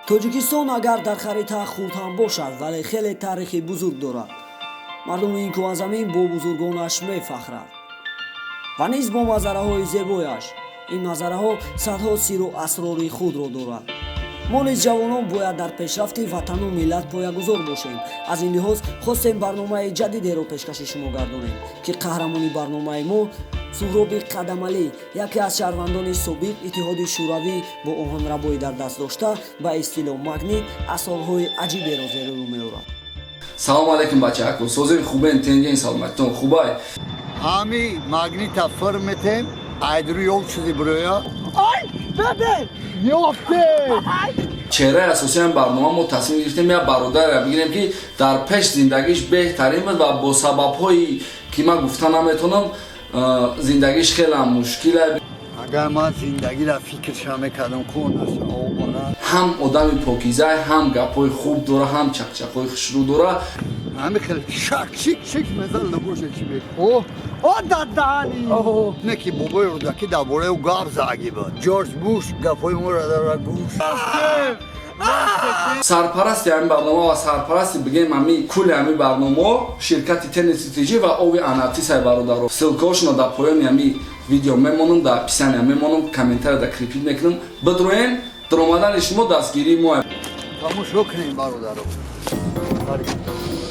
Тоҷикистон агар дар харита хурд ҳам бошад, вале хеле таърихи бузург дорад. Мардуми ин кӯҳанзамин бо бузургонаш мефахрад ва низ бо манзараҳои зебояш. Ин манзараҳо садҳо сирру асрори худро дорад. Мо низ, ҷавонон, бояд дар пешрафти ватану миллат поягузор бошем. Аз ин лиҳоз хостем барномаи ҷадидеро пешкаши шумо гардонем, ки қаҳрамони барномаи мо, Суҳроби Қадамалӣ, яке аз шаҳрвандони собиқ Иттиҳоди Шӯравӣ, бо оҳанрабоӣ дар даст дошта, ба истилоҳ магнит, асрорҳои аҷиберо зери рӯ меорад. Салому алейкум, бачаако, созен, хубен, тенген, саломатитон хубай? Ҳами магнита фир метем, айдру ёл чизи буроя. Ай, бебе! Ёфте! Чеҳраи асосии барнома, мо тасмим гирифтем як бародаре бигирем, ки дар пеш зиндагиш беҳтарин буд ва бо сабабҳое ки ман гуфта наметавонам, зиндагиш хеле мушкил. Агар ман зиндагиро фикрша мекардам, ку. Ҳам одами покиза, ҳам гапҳои хуб дора, ҳам чақчақҳои хушрӯ дора. Ҳами хеле шак шик шик мезан, лабоша чи мек о. О, дадани! Не ки бобои Рӯдакӣ дар бораи ӯ гап заги буд, Ҷорҷ Буш гапҳои моро дара гӯш. Сарпарасти ҳамин барнома ва сарпарасти, бигем, ҳами кулли ҳамин барномаҳо ширкати Тенниситиҷи ва ови Анатисай. Бародаро, ссылка ҳошонро дар поёни ҳами видео мемонам, дар описания мемонам, комментария да крепить мекунам. Бидроен, даромадани шумо дастгирии мо. Тамошо кунем, бародаро.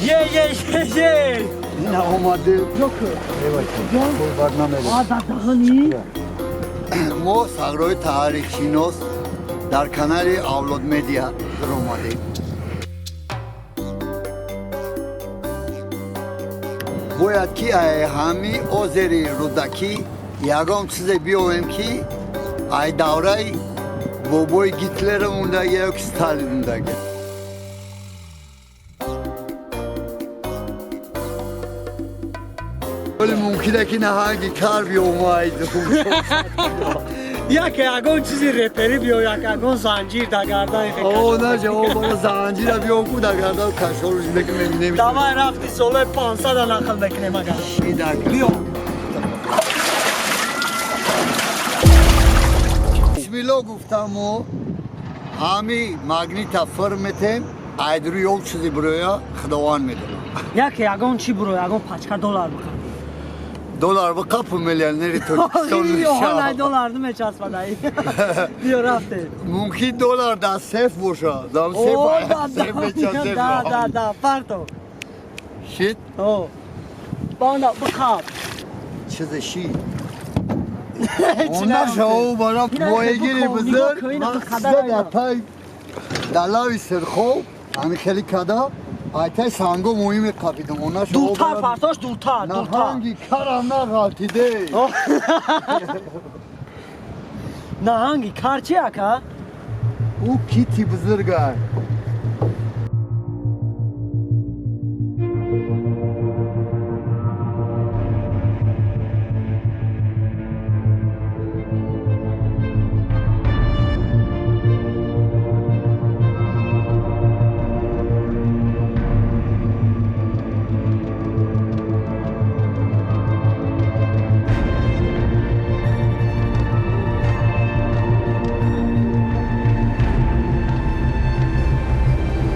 Е, е, е, е! Ина омаде. А, дадани! Мо сағрои таърихшинос дар канали Авлод Медиа даромадем. Бояд ки ҳами озери Рӯдакӣ ягон чизе биёвем, ки ай давраи бобои Гитлера мондаги ё ки Сталин мондаги. Вале мумкине ки наҳанги кар биёмайд. Яке ягон чизи репери биё, як ягон занҷир дар гардани. О, наша, о, бара занҷира биё ку дар гардан кашолуш мекунем. Давай, рафти, солои 500-а нақл мекунем агар. Шидак. Биё. Бисмилло гуфтаму ҳами магнита фир метем, айдру ёл чизи буроя, Худованд медонад. Яке ягон чӣ буро, ягон пачка доллар бикун. Доллар бикапу, миллионери Тоҷикистон Ҳолай мешавад. Доллар намечаспадай. Биё, рафте. Мумкин доллар дар сеф бошад, дар сеф. О, да, сеф мечасеф. Да, да, да, парто. Шит. О, банда, бихаб. Чизе ши онаша, о, бара моҳигири бузург ман дар тай дар лави Сирхоб ҳами хеле када айтай санго моҳӣ меқапидам, онаша. Дуртар партош, дуртар, дуртар. Наҳанги карам нағалтиде. Наҳанги кар чи, ака? Ӯ кити бузургай.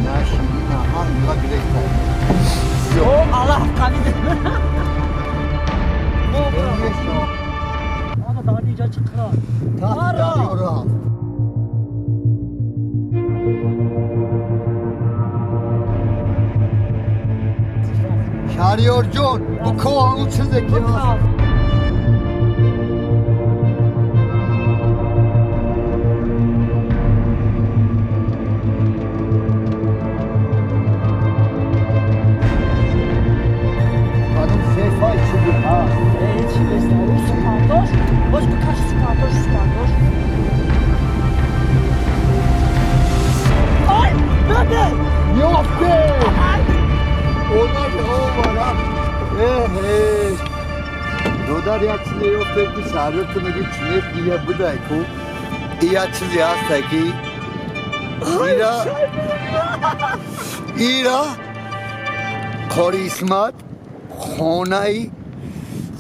Нашиди, наҳанг ва гирехта. О, Аллах, қавиде. Ага, дар инҷа чӣ қирад? Таҳти дарё рафт. Шаҳриёрҷон, буко ҳамун чизе ки ҳаст. Кадом сефай чизе ҳаст. Ҳеҷ нест. Супартош, боз бикаш, супартош, супартош. Ай, бебе! Ёфте! Онаша, омара. Эҳе, додар, як чизе ёфте, ки Шаҳриёр, ту мегӯи чӣ нест, дия будай ку. И як чизе ҳаста, ки ира Қори Исмат хонаи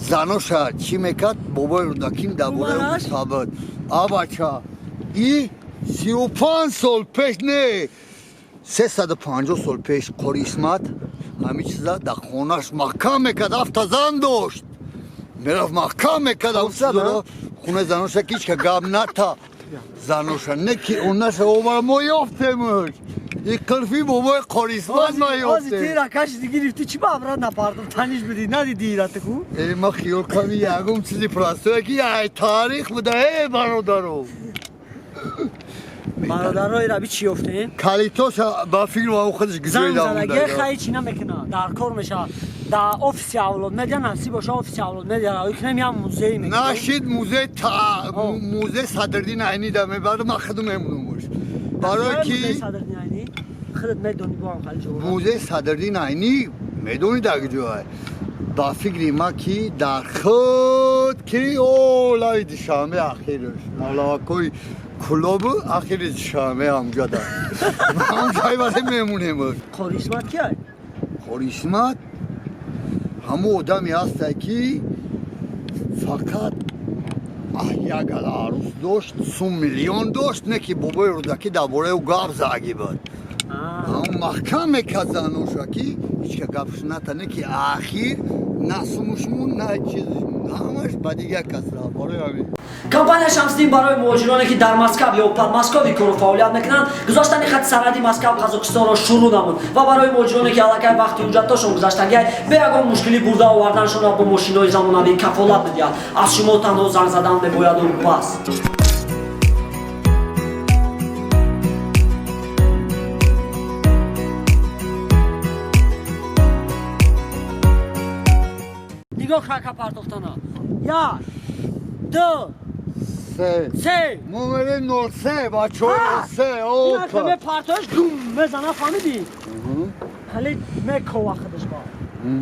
заноша чӣ мекард, бобои Рӯдаким дар бораи Умараш? сабад. А бача, и 35 сол пеш, не, 350 сол пеш Қори Исмат ҳамин чиза дар хонаш маҳкам мекард. Ҳафта зан дошт, мерафт, маҳкам мекард ҳамун чизоро хонаи заноша, ки ҳичка гап ната заноша, не ки онаша овара. Мо ёфтемш, и қилфи бобои Қори Исмат ма ёфтем. Тира кашиди, гирифти, чӣ ба обрат напардом, таниш бидӣ, надидӣ ира ту? Э, ма хиёл ками ягон чизи простое, ки ай таърих буда. Э, бародаро. Бародаро, ира би чӣ ёфтем? Калитоша ба фикру ам худаш Занг задаги хай чӣ намекуна, дар кор мешавад, дар офиси Авлод Медиа насиб боша, офиси Авлод Медиа равӣ кунем, як музей мекунем. Нашид, музей, музей Садриддин Айни да мебарад, ман худам мемонам, барои ки Садриддин Айни худат медонӣ, бо ҳам хали ҷо. Музей Садриддин Айни медонӣ дар куҷоа? Ба фикри ма, ки дар худ ки олаи Душанбе, ахирш малавакои клубу ахири Душанбе, ҳамҷода ҳамҷои вале мемонем. Қори Исмат киай? Қори Исмат ҳамон одаме ҳаста, ки фақат як гала арӯс дошт, сум миллион дошт, не ки бобои Рӯдакӣ дар бораи ӯ гап заги буд. Ҳамон маҳкам мекард заноша, ки ҳичка гапш ната, не ки ахир на сумушмон, на чизшмон, ҳамаш ба дигар кас рафт. Барои ҳамин Компания Шамсиддин барои муҳоҷироне, ки дар Москав ё Подмосковье кору фаъолият мекунанд, гузоштани хати сарҳади Москав Қазоқистонро шурӯъ намуд ва барои муҳоҷироне, ки аллакай вақти ҳуҷҷатҳошон гузаштагиай, бе ягон мушкилӣ бурда оварданшонро бо мошинҳои замонавӣ кафолат медиҳад. Аз шумо танҳо занг задан мебояду бас. Нигоҳ, хака партохтана: як, ду, се. Се. Мо мерем 03, бачаҳо, 03. Опа. Мепартош, дум мезана, фаҳмидӣ? Хеле мекова худаш ба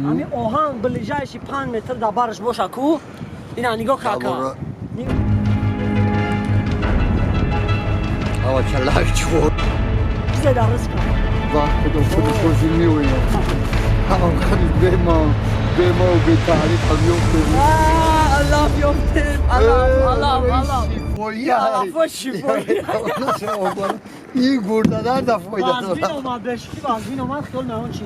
ҳами оҳан, ближайший 5 метр дар бараш боша ку. Ина нигоҳ, кака. Ава чалак чор. Чизе дар ризка. Ва худо, худи хуши меоям. Ҳам худи бема бема бе таъриф ҳам ёфтем. Аллаф ёфтем, аллаф, аллаф, аллаф. Шифоӣ. Аллафо шифоӣ. Ин гурдадар да фоида Вазбин дорад. омад, бешухи вазбин омад, хиёл меон чи.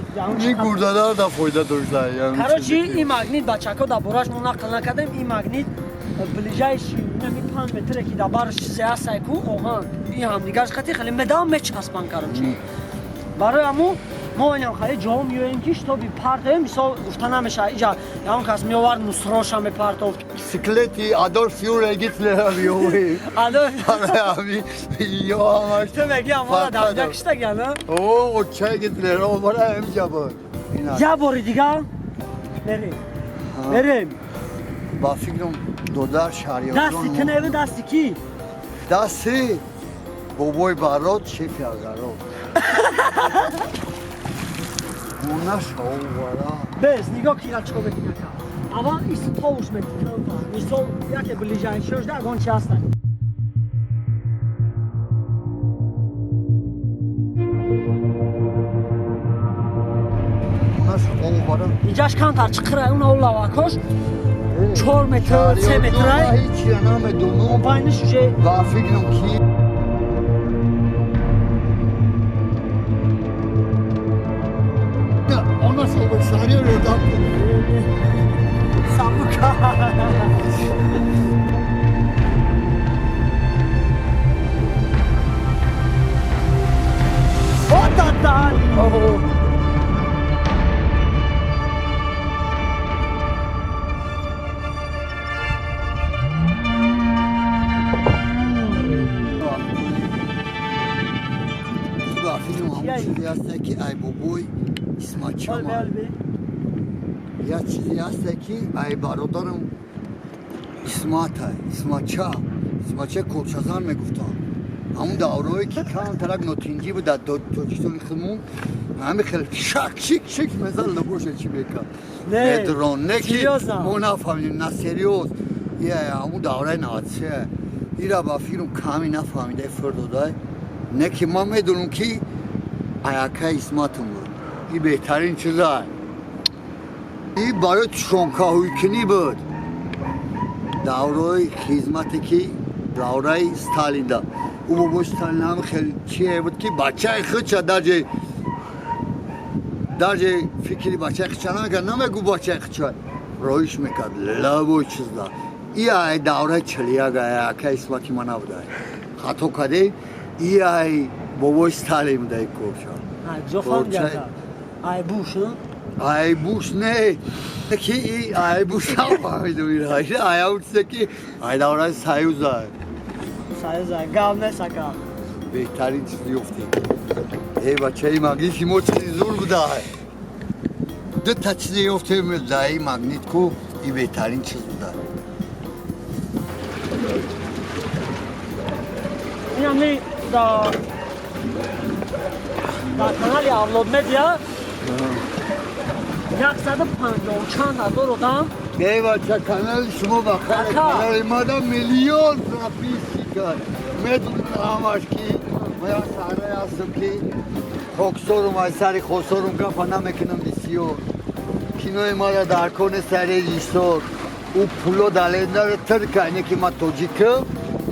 Ин гурдадар да фоида дошта. Короче, ин магнит, бачако, дар бораш мо нақл накардем, ин магнит ближайший нами 5 метре, ки дар бараш чизе ҳастай ку, оҳан, ин ҳамдигарш хати хеле медам мечаспан. Короче, барои ҳамун мо инам хеле ҷо меоем, ки чтобы партоем. Мисол, гуфта намешавад, иҷа ягон кас меовард, мусроша мепартофт. Скелети Адольф Фюрер Гитлера меовард. Адольф. Барои ҳамин ё ҳамаш. Ту меги амона дар киштагиан? О, очаи Гитлера овара ҳамиҷа буд. Як бори дигар мерем, мерем. Ба фикрам, додар Дасти Шаҳриёрҷон. Ту неви, дасти кӣ? Дасти бобои Барот, шефи Азарот. Нашовара. Бес, нигоҳ, ки чико мекунака. Аввал истовуш метикам, мисол, яке ближайший шда ягон чи ҳастан. Нашовара. Иҷаш камтар чиқирай, уна лавакош 4 метр, 3 метрай. Ҳичия намедонам. Байниш уже. Ба фикрам, ки она шаҳриёр ёрдам. Сабука. Отатан. Ба фикрам, ҳамон чизе ҳаста, ки ай бобой Исматчама, як чизе ҳаста, ки ай бародарам Исмата, Исматча, Исматча колчазан мегуфтанд. Ҳамун даврое, ки камтарак нотинҷӣ буд дар Тоҷикистони худмон, ҳами хел шак шик шик мезад, лабоша чӣ мекард, медрон, не ки мо нафаҳмидем, на серьёз, ҳамун давраи 93. Ира ба фикрам, ками нафаҳмида фир додай, не ки ман медонам, ки аякаи Исматам буд. И беҳтарин чиза и барои тушонкаҳӯйкунӣ буд, давраи хизмате, ки давраи Сталинда. Ӯ бобои Сталин ҳам хеле чие буд, ки бачаи худша даже фикри бачаи худша намекард, намегу бачаи худша роиш мекард лабои чизда. И ай давраи 41 ай, ака Исмати ма набуда, хато кардем. И ай бобои Сталин буда корча. Ҷо фаҳмида, ай Буш? Ай Буш не, ки и ай Буш нафаҳмидум, ай ам чизе ки ай давраи Союза. Союза гап нест, ака. Беҳтарин чиз ёфтем. Эй бачаи магнити мо чизи зур буда. Дута чизе ёфтем даи магнит ку, и беҳтарин чиз буда. Инами дар канали Авлод Медиа 150 чанд ҳазор одам. Эй бача, канали шумо бахайр, канали мада миллион подписчика. Медонам ҳамаш, ки ма як саҳрае ҳастам, ки хоксорум, ай сари хосорум гапа намекунам бисёр. Кинои мара дар кор нест режиссор. Ӯ пуло далендаро тирка, ине ки ма тоҷикам,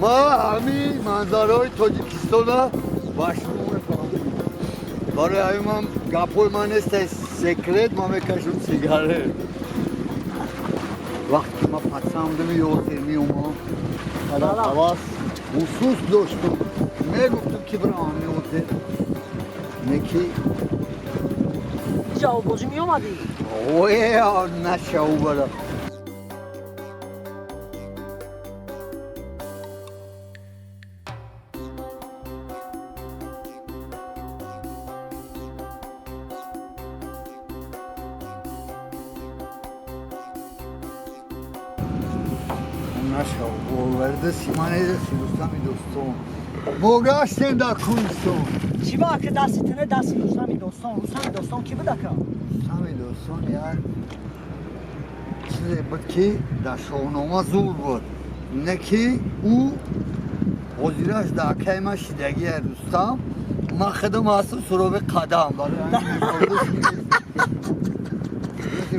ма ҳамин манзараҳои Тоҷикистона ба шумо мефаҳмам. Барои ҳамин ман гапҳои ман нест секрет, ман мекашам сигарет. Вақте ки ман пацан будам, ёзер меомадам, қадар ҳавас хусус доштум, мегуфтум, ки бирам ёзер, не ки. Ҷавоббозӣ меомадӣ? Ое, нашаву бара. Нашав оварда симанедаси Рустами Достон. Мо гаштем дар Кӯҳистон. Чӣ ба ки дасти тине дасти Рустами Достон? Рустами Достон кӣ буда, ка? Рустами Достон як чизе буд, ки дар Шоҳнома зур буд, не ки ӯ ҳозираш дар акаи ман шидагия Рустам, ман худам ҳастам суроби қадам. Барои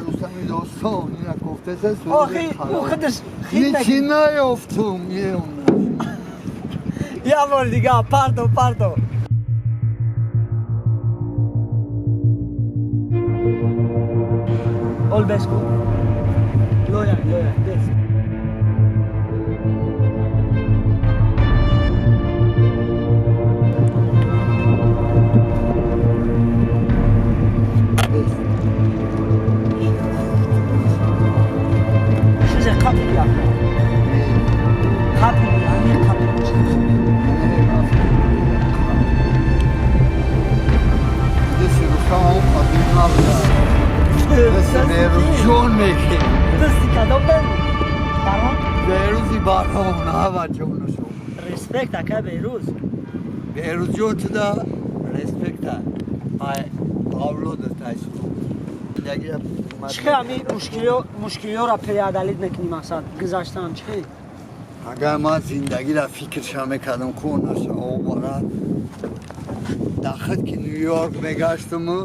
Рустами Достон ина гуфтеса суроби қадам. Ҳечи наёфтум. Як бори дига, парто, парто. Ол беску. Лоя, лоя, бес. Чизе қапи яхо. Қапи, ами қапи. Деси Рустам ҳам қадим набуда. Деси Берӯзҷон меги. Дасти кадом Берӯз? Барон? Берӯзи Барон, на бачаонашо. Респект, ака Берӯз. Берӯзҷон туда респекта. Ай авлодат ай су. Чӣ хел ами мушкилиёро преодолеть мекунӣ, мақсад гузаштан чӣ хел? Агар ман зиндагиро фикрша мекардам ку, наша овара дахд ки Нью-Йорк мегаштаму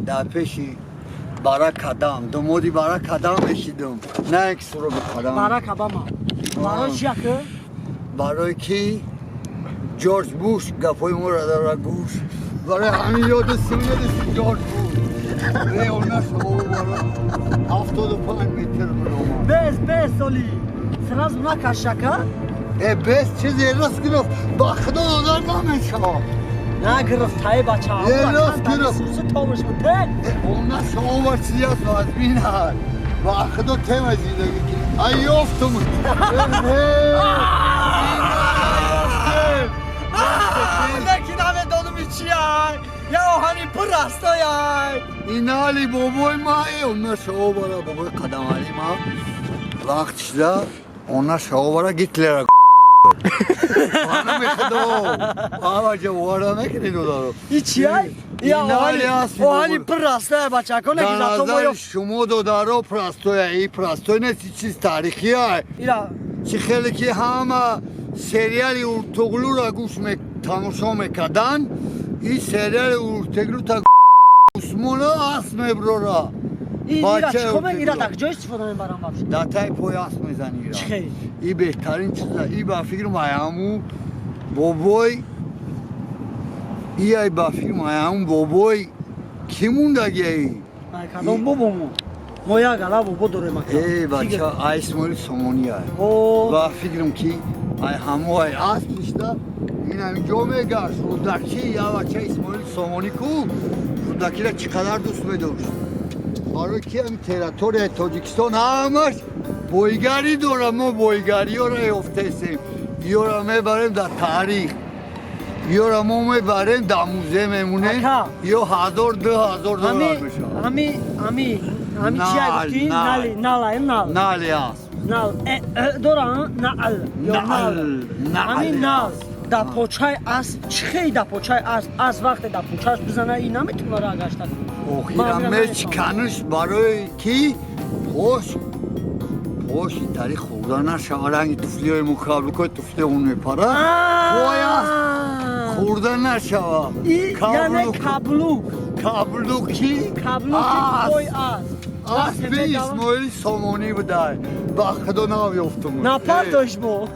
дар пеши Барак Адам, домоди Барак Адам мешидам, на ки суроби қадам. Барак Обама. Барои чи, ака? Барои ки Ҷорҷ Буш гапҳои моро дора гӯш. Барои ҳамин ёду симедиси Ҷорҷ Буш. Реонаш овара 75 метр биромад. Бес, бес, оли. Сразу накаш, ака. Э, бес, чизе рост гирифт, ба худо додар намешавад. Нагирифт, тай бача. Э, рост гирифт. Томаш буд, те? Она шова чизи аст вазмин аст. Ба худо тема зиндагӣ ки ай ёфтум. Ки намедонам чи ай. Я оҳани пур астой ай. Инали бобои ма, э, она шовара бобои Қадамали ма вақт шуда, она шовара Гитлера. Ана худо. Ава ҷавора мекунӣ, додаро. И чи ай? Я оҳани пур астой, бачако, не Дар ки зато мо назари ёфт. шумо, додаро, простоя, и простой нест, чиз таърихия. Ира Чӣ хеле ки ҳама сериали Уртуғлуро гӯш тамошо мекарданд, ин сериали Уртуғлу та Усмона асп меброра. Ира чӣ кор ира дар куҷо истифода мебарам вообще? Дар таи пой асп мезани ира. Чӣ хел? И беҳтарин чиза, и ба фикрам ай ҳаму Бобой ияй, ба филм ҳамун бобой кӣ мондагиай? Кадом бобомо? Мо як гала бобо дорем, ака. Эй, бача, ай Исмоили Сомонӣ ай. Ба фикрам, ки ай ҳамо ай асп ништа ин ҳамин ҷо мегашт. Рӯдакӣ, я бача, Исмоили Сомонӣ ку Рӯдакиро чӣ қадар дӯст медошт. Барои ки ҳамин территорияи Тоҷикистон ҳамаш бойгарӣ дорад. Мо бойгариёро ёфтесем, ёро мебарем дар таърих, ёро мо мебарем дар музей мемонем. Ака. Ё 1000, 2000 доллар мешавад. Ҳами чия гуфтӣ? Нал. Нали, нала, нал. Нали аст. Нал. Дора, наал ё Наал, нал. наал. Ҳамин нал дар почаи асп чӣ хел? Дар почаи асп, асп вақте дар почааш бизана, и наметавона ра гашта кунад. Охира мечканаш, барои ки пош тари хӯрда нашава. Ранги туфлиҳои мо, каблукои туфли он мепара, пой аст хӯрда нашава. Яъне каблук. Каблуки. Каблуки пой асп. Аспи Исмоили Сомонӣ будай, ба худо нав ёфтум. Напартош мо.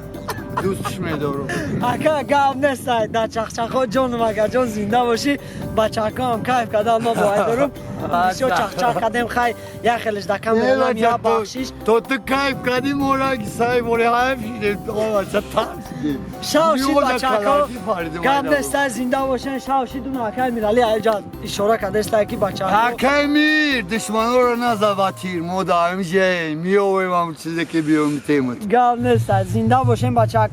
Дӯстш медорам. Ака, гап нестай, дар чахчахо ҷоном, акаҷон, зинда бошӣ. Бачакоам кайф кардам, ма бояд дорум бисёр чахчах кардем. Хай, як хелеш да камера, я бахшиш. То ту кайф кардӣ, мо ранги сай бори ҳайф шидем, бача, тарсидем. Шав шид, бачако, гап нестай, зинда бошен. Шав шид. Уна акай Мирали аҷа ишора кардестай, ки бачако. Акай Мир, душманонро наза ба тир, мо даем ҷаем, меовем ҳам чизе ки биём темат. Гап нестай, зинда бошен, бачако.